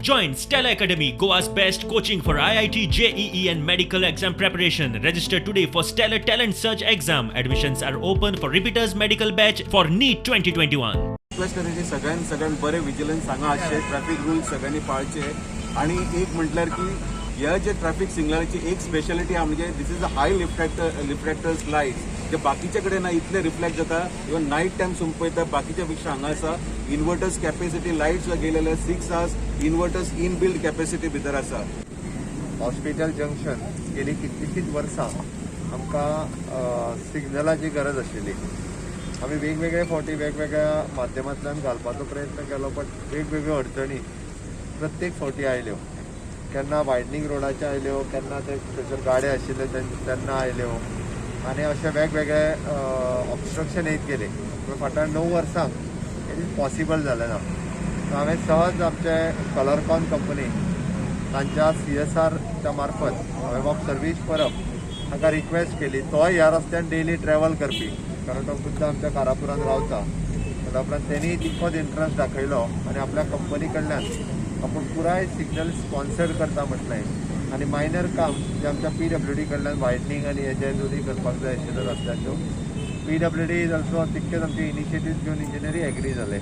Join Stellar Academy, Goa's best coaching for IIT, JEE, and medical exam preparation. Register today for Stellar Talent Search exam. Admissions are open for repeaters medical batch for NEET 2021. Request आसा सगळ्यान सगळ्यान बरें vigilance हांगा आसचे, traffic rules सगळ्यांनी पाळचे. आणि एक म्हटल्यार की ह्या जे ट्रॅफिक सिग्नलाची एक स्पेशालिटी आहा, म्हणजे this is a high reflectors light, जे बाकीचे कडेन ना इतले रिफ्लेक्ट जाता. इवन नायट टायम सुद्दां पळयता, बाकीच्या पेक्षा हांगा आसा इन्वर्टर्स कॅपेसिटी लायट्स गेलेले 6 hours inverters in build capacity भितर आसा. हॉस्पिटल जंक्शन गेली कितलीशींच वर्सां आमकां सिग्नलाची गरज आशिल्ली. आमी वेगवेगळे फावटी वेगवेगळ्या माध्यमांतल्यान घालपाचो प्रयत्न केलो, बट वेगवेगळ्यो अडचणी प्रत्येक फावटी आयल्यो. केन्ना वायडनींग रोडाचे आयल्यो, केन्ना ते थंयसर गाडे आशिल्ले तेन्ना आयल्यो आनी अशे वेगवेगळे ऑबस्ट्रक्शन येत गेले. पूण फाटल्या 9 वर्सांक it is possible जालें ना. सो हांवें सहज आमचे कलरकॉन कंपनी तांच्या सीएसआरच्या मार्फत हांवें बाब सर्वीस परब हाका रिक्वेस्ट केली. तोय ह्या रस्त्यान डेली ट्रॅवल करपी, कारण तो खुद्द आमच्या कारापुरान रावता. म्हणल्या उपरांत तेणी तितकोच इंट्रस्ट दाखयलो आनी आपल्या कंपनी कडल्यान आपूण पुराय सिग्नल स्पॉन्सर करता म्हटलें आनी मायनर काम जें आमच्या पीडब्ल्यूडी कडल्यान वायडनींग आनी हेजे दोनूय करपाक जाय आशिल्ले रस्त्याच्यो, पीडब्ल्यूडी is also तितकेच आमचे इनिशिएटीव घेवन इंजिनियरी एग्री जाले.